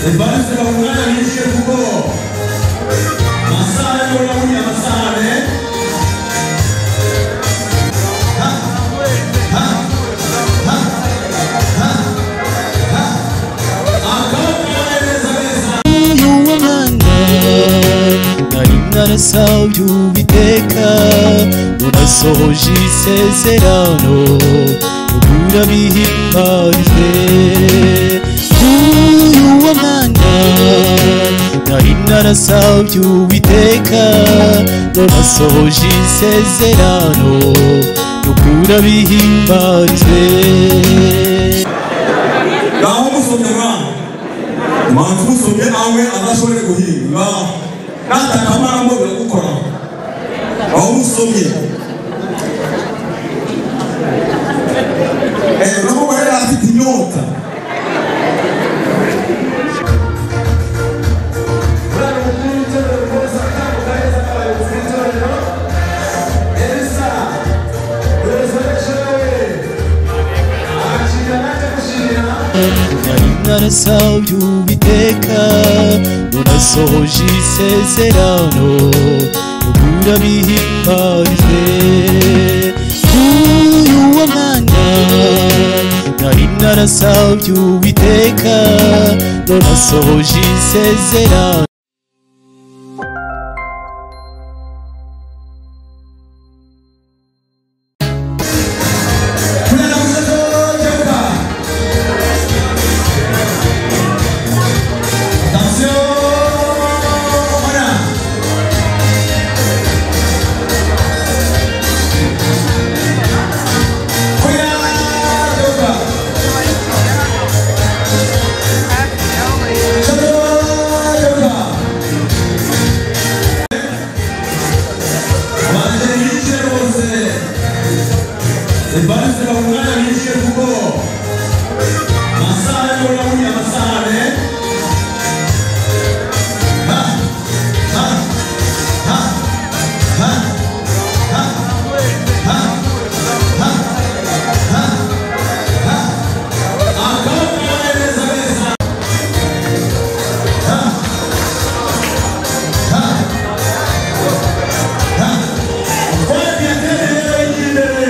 Evariste Bahumwana yinjiye kuko amasaha y'uraburiye amasahane. Ha ha ha ha ha. Akaboko neza neza. Uyu mwana nari narasabye Uwiteka, none isezerano urabihimbarijwe. Uyu mwana nari narasabye Uwiteka, none isezerano urabihimbarijwe. Ngaho musomye mwana mpamvu musomye nawe adashobore guhinga natakamaramo biragukora. Aho musomye urabona yari afite inyota. Nari narasabye Uwiteka, none isezerano urabihimbarijwe. Uyu mwana nari narasabye Uwiteka, none isezerano. Evariste Bahumwana yinjiye kuko amasaha y'uraburiye amasahane. Ha ha ha ha ha ha ha ha ha. Akaboko neza neza. Ha ha ha. Twatiyateye rero imbere.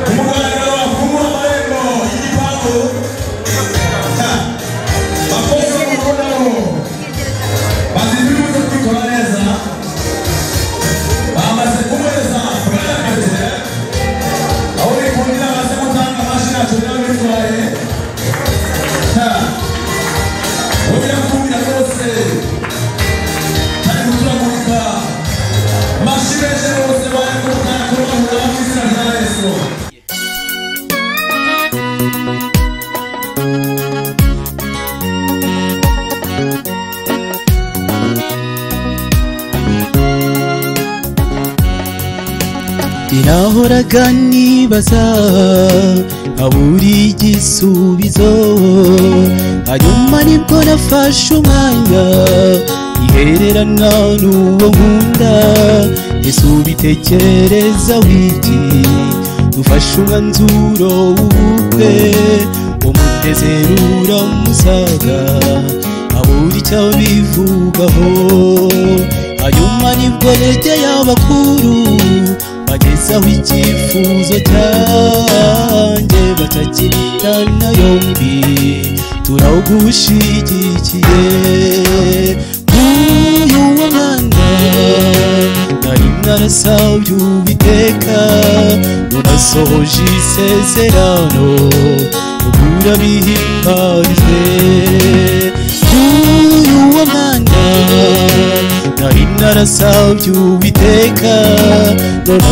Umugaragaro wafungura amarembo y'igipangu. Bakoze umukono bazizibuze kwikora neza, bamaze kumuhereza bwana aho bikundira baze gutanga amashyi ntacyo biba bitwaye. Ubirakundira rwose cyane guturagurika amashyi menshi rwose bari gutanga kurahura mu izina rya Yesu. Nahoraga nibaza nkabura igisubizo, hanyuma nibwo nafashe umwanya ihererana n'uwo nkunda. Ese ubitekereza wiki dufashe umwanzuro w'ubukwe, umunezero uramusaga abura icyo abivugaho. Hanyuma nibwo negeye abakuru bagezaho icyifuzo cyanjye, batakirana yombi turawugushigikiye. Uyu mwana nari narasabye Uwiteka, none isezerano urabihimbarijwe. Uyu mwana nari narasabye Uwiteka, none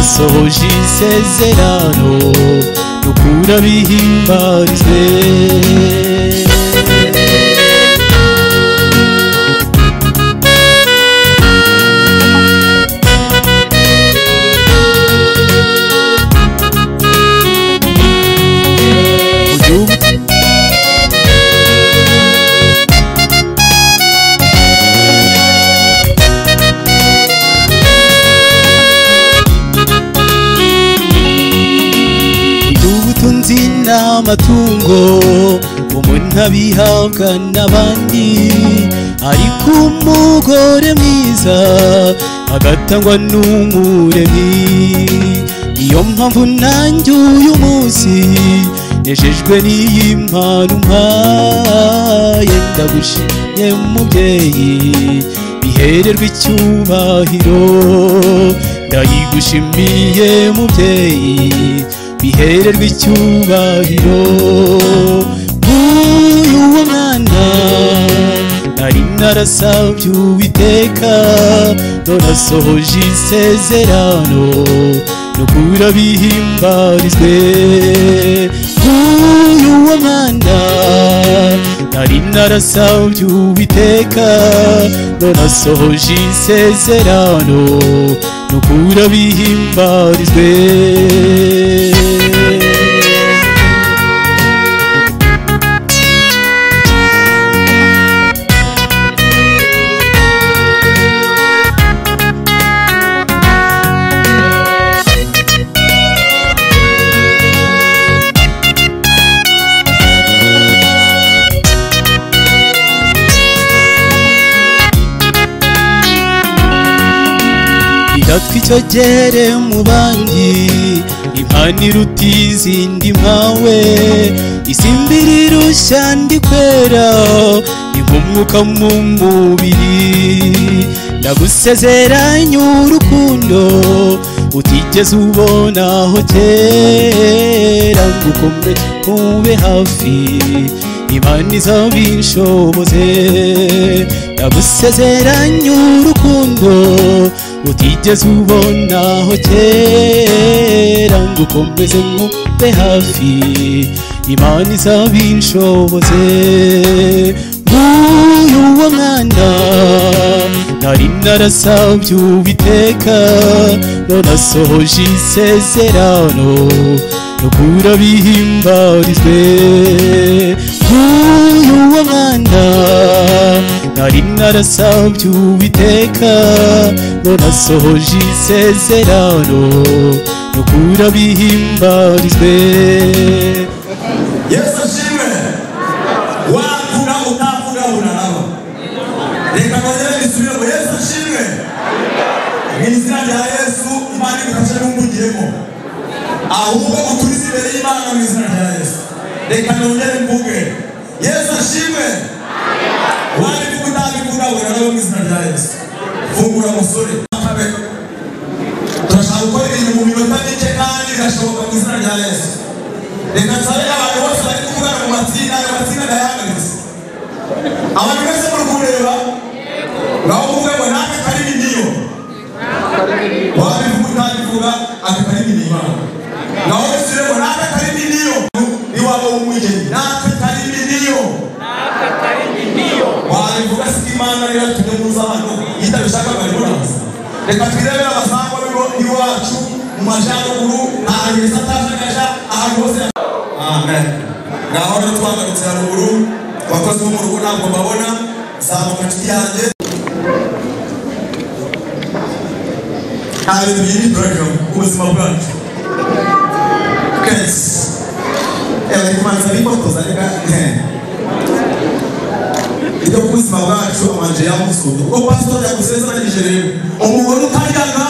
isezerano urabihimbarijwe. n'amatungo umuntu abihabwa n'abandi, ariko umugore mwiza agatangwa n'Umuremyi. Niyo mpamvu nanjye uyu munsi nejejwe n'iyi mpano umpaye, ndagushimye mubyeyi bihererwe icyubahiro, ndayigushimiye mubyeyi bihererwe icyubahiro. Uyu mwana nari narasabye Uwiteka, none asohoje isezerano, nukuri abihimbarizwe. Uyu mwana nari narasabye Uwiteka, none asohoje isezerano, nukuri abihimbarizwe. Icyogere mu bandi impano iruta izindi mpawe, isimbiri irushya ndikwera ni nk'umwuka mu mubiri. Ndagusezeranya urukundo utigeze ubonaho kera, ngukombe ube hafi Imana izabinshoboze. Ndagusezeranya urukundo utigeze ubonaho kera, ngukomeze nkube hafi Imana izabinshoboze. Uyu mwana nari narasabye Uwiteka, none asohoje isezerano, nukuri abihimbarizwe. Uyu mwana nari narasabye Uwiteka, none asohoje isezerano, nukuri abihimbarizwe. Yesu ashimwe. Wavuga utavuga unaraba. Reka kongere bisubire ngo Yesu ashimwe. Mu izina rya Yesu Imana igufashe n'umugiremo, ahubwo uturize imbere y'Imana mu izina rya Yesu. Reka nongere mvuge Yesu ashimwe. Wabivuga utabivuga unaraba mu izina rya Yesu. Fungura musore. Turashaka gukora ibintu mu minota mike kandi birashoboka mu izina rya Yesu. Reka nsabe abantu bose bari kuvugana mu matsinda, ayo matsinda ndayahagaritse. Abantu mwese muri kureba ngaho muvuge ngo natwe karimi niyo. Wabivuga utabivuga aka karimi ni Imana. Ngaho bisubire ngo natwe karimi niyo. Iwabo w'umugeni natwe karimi niyo. Wabivuga si Imana rero tujye muza hano itabishaka bari muraza. Reka twirebere abasangwa b'iwacu mu majyaruguru ahantu heza atajagaja ahantu hose. Amen. Ngaho rero twagarutse haruguru, abakozi bo mu rugo ntabwo mbabona, zamuka inshuti yanjye. Nta bintu byinshi turajya ku buzima bwacu. Kenshi bari kubanza bifotoza reka ibyo ku buzima bwacu amanje yamusuye. Ubwo pasitori yagusezeranyije rero umugore utaryaga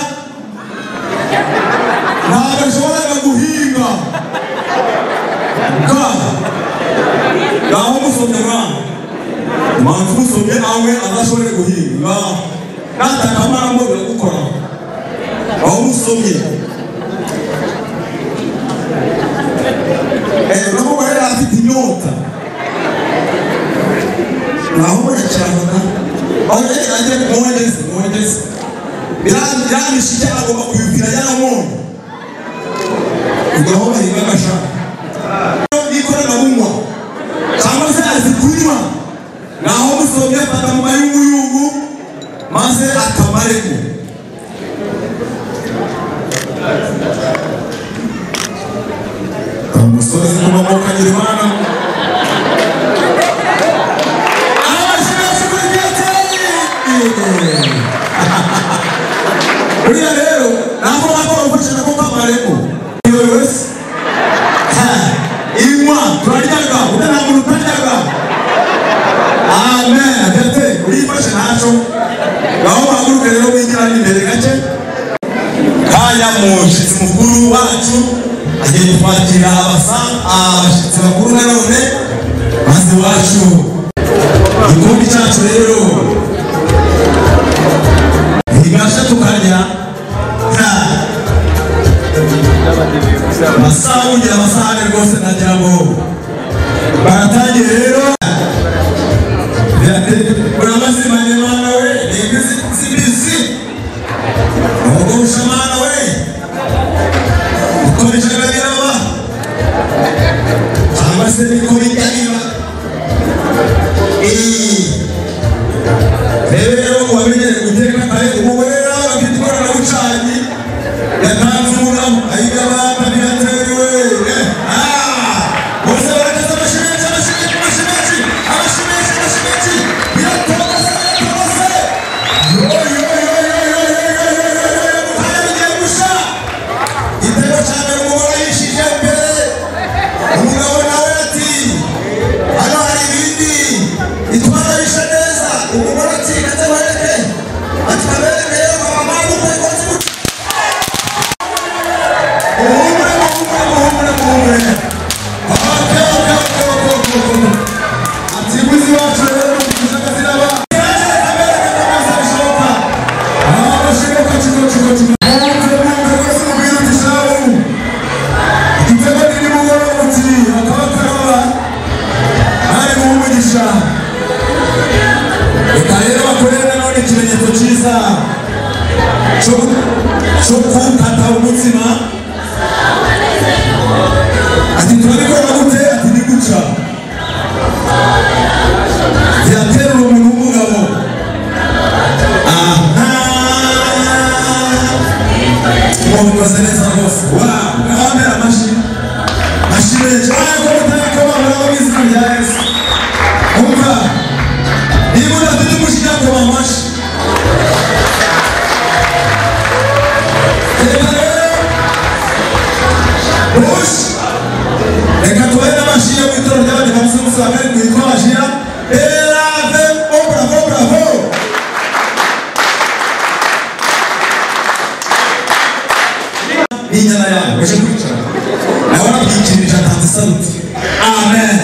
ntabwo ashoboraga guhinga. Ngaho musomye mwana, mpamvu musomye nawe azashobore guhinga natakamara ngo biragukora. Aho musomye urabona yari afite inyota, naho muracyaga aho yari agiye kumwongeza mwongeza birangishije agomba kuyumvira yaramubonye. Ngaho bahinga agashaka ikoranabunywa cyangwa se azi kunywa, naho musomye afata mu mayunguyungu maze akamaremo. Umusore zikumamoka Imana. Buriya rero ntabwo bakora ufashe nako kamaremo. Kanya mushyitsi mukuru wacu agiye kwakira abashyitsi bakuru nanone maze wacu igikombe cyacu rero ntigasha tukarya amasaha wongera amasahane rwose nagira ngo baratangiye rero uramazimanye mwana we simbizi ubugusha mwana we ukomeje biraba cyangwa se niko bijya rero wamenyereye guteka kare umugore rero afite ikoranabucanyi yatanze umugabo ayiga abana biratewe bose barageze amashyi menshi amashyi menshi amashyi menshi amashyi menshi amashyi menshi biratogose biratogose yo yo yo yo yo yo yo yo yo yo mukanya bigiye gusha igitego cya mbere umugore yishije mbere umugabo nawe ati hano hari ibindi itwara bisha neza umugore ati ndetse bareke ati kabereke rero mama gukwe kozi muhumure muhumure muhumure muhumure okay okay okay okay okay ati buzi wacu rero kushaka ziraba kabereke neza bishoboka aho shiboka chiko chiko chiko mwese mubwira uti shawu igitego ni nimugoroba uti akaba ari muhumugisha reka rero bakorere nanone ikimenyetso cyiza cyo gukata umutsima ati turabikora gute ati ni guca byaterura umuntu w'umugabo aha mubikoze neza rwose wawu ngabambera amashyi amashyi menshi ariko mutariko bamuraba mu izina rya Yesu umva niba udafite umushinya koma amashyi reka rero bush reka tubahe n'amashyi yo mu itorero ry'abadivantisiti b'umunsi wa karindwi yitwa amashyi ya erave o bravo bravo n'inyana yawe uje kwicara nawe arabyikirije atanze isaruti amen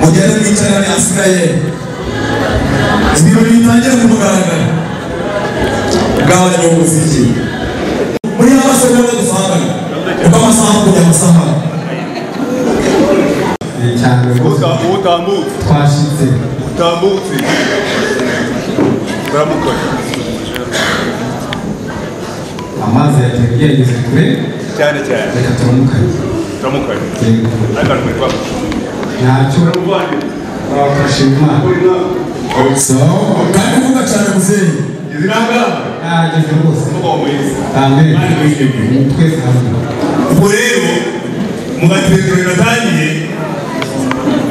mugende mwicarane hasigaye ibirori bitangiye ku mugaragaro bw'abanya umuziki muri ya masegonda dusangana kuko amasaha kujya amasaha cyane rwose utambutse twashitse utambutse turamukora amazi yateye yageze kure cyane cyane reka turamukanye turamukora yego ariko ari ntacyo umuvandimwe turashima Imana so kandi kuvuga cyane muzeyi izi nanga yageze rwose umugabo mwiza amen Imana ikwishimiye. twese hamwe ubwo rero mu gaterero natangiye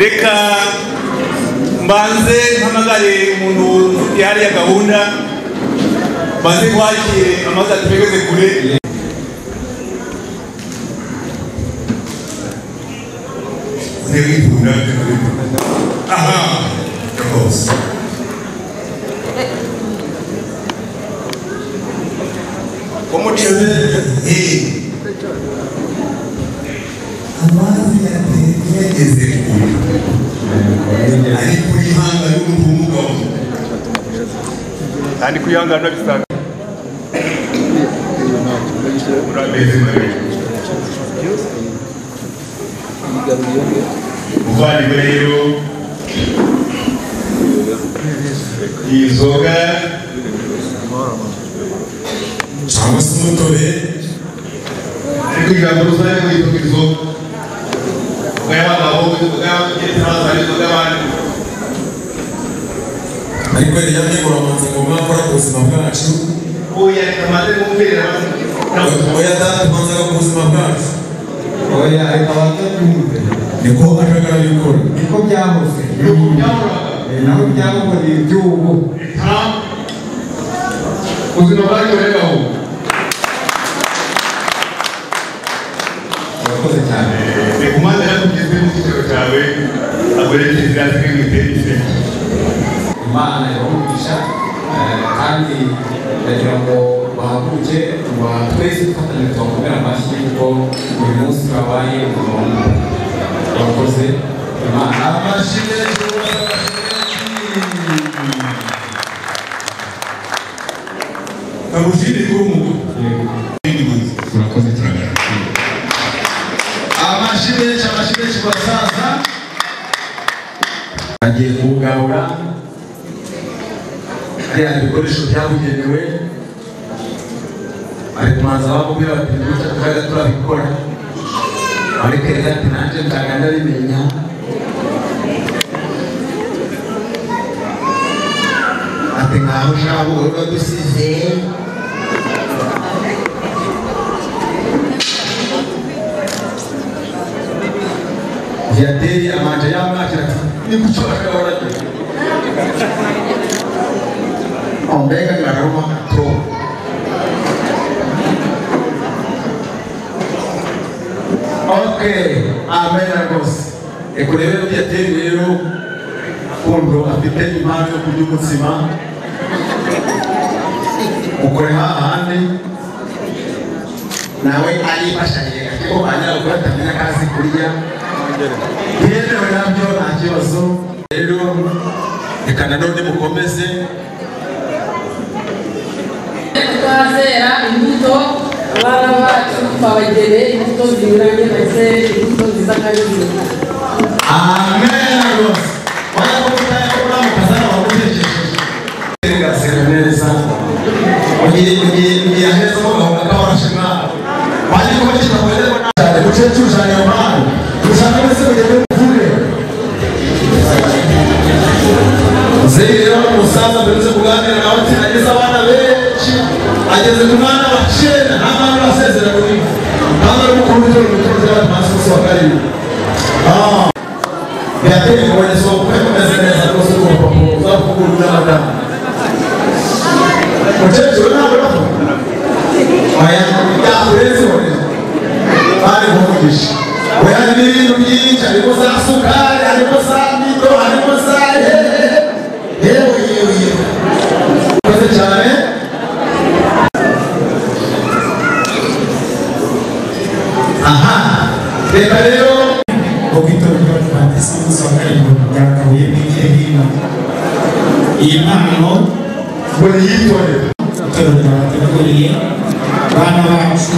reka mbanze mpamagare umuntu yariya gahunda mbanze kwakire amazi atupegeze kure aha rwose umuceri amazi yateye yageze kure ari kuri hanga y'umuntu w'umugabo kandi kwihangana bisanga urameze mabi muvandimwe rero iyi nzoga cyangwa se umutobe ariko ijambo rusange ngo yitwa inzoga inzoga y'abagabo inzoga y'abakecuru inzoga y'abandi ariko rero uramanza ngo mwakora ku buzima bwacu oya reka maze kumvira oya data tubanzaga ku buzima bwacu oya reka banze twumve niko ajagara bikora niko byahoze naho ibyangombwa ni iby'ubu ubuzima bwacu rero urakoze cyane reka umanza yakugeze mu cyiciro cyawe aguherekeze asigaye mu iterambere Imana ibahe umugisha kandi ndagira ngo Bahaguruke twese dufatanyije tubakomera amashyi kuko uyu munsi wabaye umuntu wakoze Imana. Amashyi menshi amashyi menshi. Kagushimire kuri umugore. Urakoze cyane. Amashyi menshi amashyi menshi ku basaza. Agiye kuwugabura hariya ibikoresho byabugenewe ari kubanza bamubwira bati gutya tukajya turabikora ariko reka ati nanjye nshaka ndabimenya. Ati nkaho ushaka uradusize. Yateye amanje yamwakira ati ni kucyo bashobora ombega ngaruma to. Okay, amen rwose. Ekurebe byateye rero kundo afite impano yo kurya umutsima ukore hahandi nawe ayifashanye kuko anyara gukora akazi kurya yemewe nabyo nta kibazo. Rero reka nanone mukomeze twazera imbuto abana bacu twabagereye imbuto zinyuranye ndetse imbuto nziza kandi nziza. Amen rwose. Wajya kuba uramukazana wagutekesheje gaseka neza ugiye aheza mo gahunda kawarashe mwana wajya kuba kitakweze cyane mukecuru cyane impano ushaka wese kugenda uvuge. Muzehe rero umusaza mperutse kuganira nawe ati ageze abana benshi ageze ku mwana wa 9 nta mwana urasezera kuri kandi ari mukuru w'itorero umutoza w'abadivantisiti wa karindwi. Birateye kuboneza ubukwe bumeze neza rwose urupapuro uzavugurura n'abadamu. Mukecuru ntabwo uravuga oya byakurenzeho rero bari kumugisha oya harimo ibintu byinshi harimo za sukari harimo za mito harimo za yewe yewe yewe. Murakoze cyane. Aha reka rero ubwitorero bw'Abadivantisiti b'umunsi wa karindwi bwa Kabuye bw'igihe hino iyi mpano buri yitorero itorero ryabateguriye abana bacu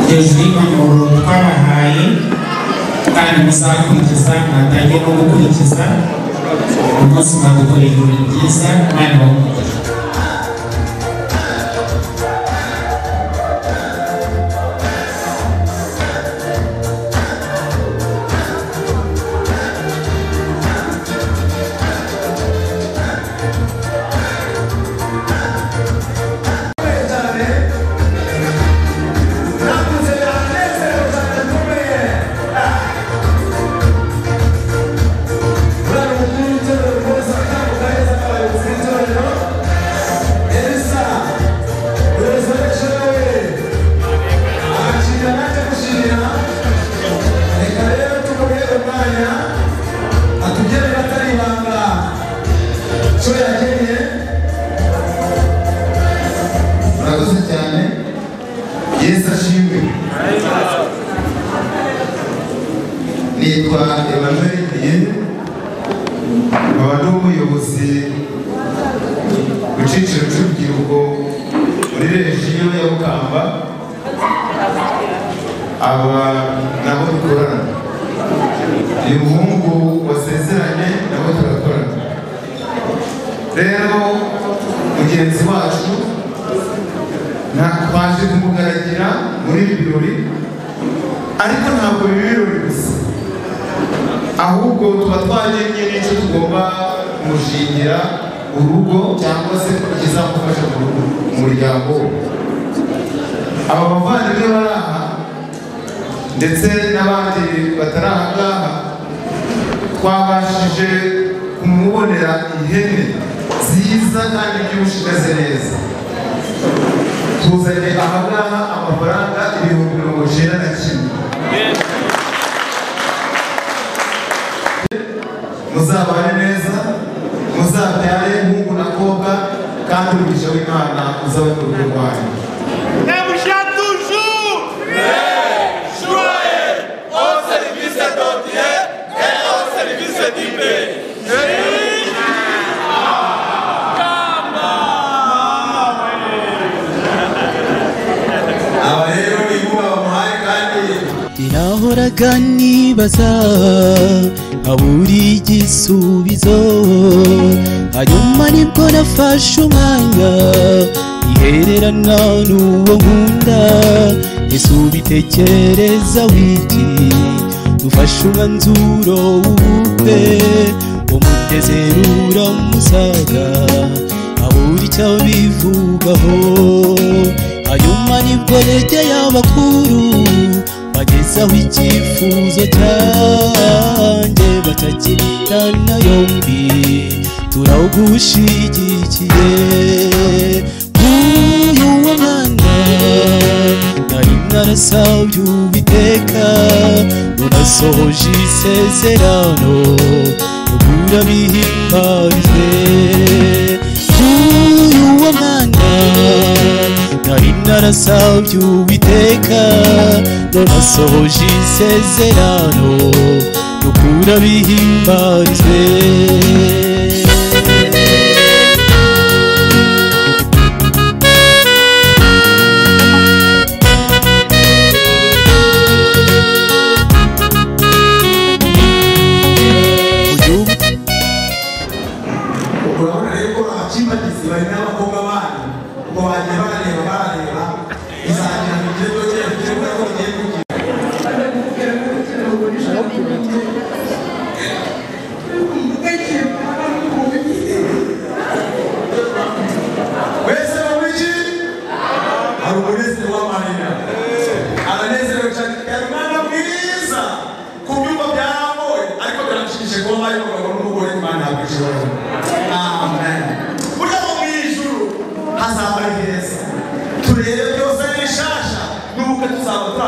hejuru y'impanuro twabahaye kandi muzakurikiza mwatangiye no gukurikiza umunsi mwadukoreye ibintu byiza Imana ibahe umugisha. Murakoze cyane. Yesu ashimwe. Nitwa Emmanuel Diye, nkaba ndi umuyobozi mu cyiciro cy'urubyiruko muri regiyo ya Bukamba. Aba nabo dukorana, uyu muhungu wasezeranye nabo turakorana. Rero mugenzi wacu twaje kumugaragira muri ibi birori, ariko ntabwo biba ibirori gusa, ahubwo tuba twagennye n'icyo tugomba kumushingira urugo cyangwa se ikizamufasha mu rugo mu muryango we. Aba bavandimwe bari aha ndetse n'abandi batari aha ngaha twabashije kumubonera ihene nziza kandi byinshi imeze neza. Tuzanye aha ngaha amafaranga 91,000. Muzabane neza, muzabyare hungu na kobwa. Kandi umugisha w'Imana uzabe mu rugo rwanyu. Nahoraga nibaza nkabura igisubizo, hanyuma nibwo nafashe umwanya ihererana n'uwo nkunda, Yesu bitekereza wiki dufashe umwanzuro w'ubukwe, umunezero uramusaga abura icyo abivugaho. Hanyuma nibwo negeye abakuru bagezaho icyifuzo cyanjye, batakirana yombi turawugushigikiye. Uyu wa mwana nari narasabye Uwiteka, unasohoje isezerano urabihimbarijwe. Uyu wa mwana nari narasabye Uwiteka, nasohoje isezerano urabihimbarijwe. Urabona rero ko abakimbagizi bari n'abakobwa banyu ubwo bagiye barareba barareba bizagira mu gihe cyo ko bigiye kugira. Wese mubiki hari umunezero w'amarira, aranezerewe cyane, yari umwana mwiza ku byumba byaramboye, ariko biramushimishije kuba bari umugabo n'umugore. Imana yakwishimira. Amen. Burya mu ijuru hazaba ari heza, turebe byose bishasha, n'ubukwe tuzaba turi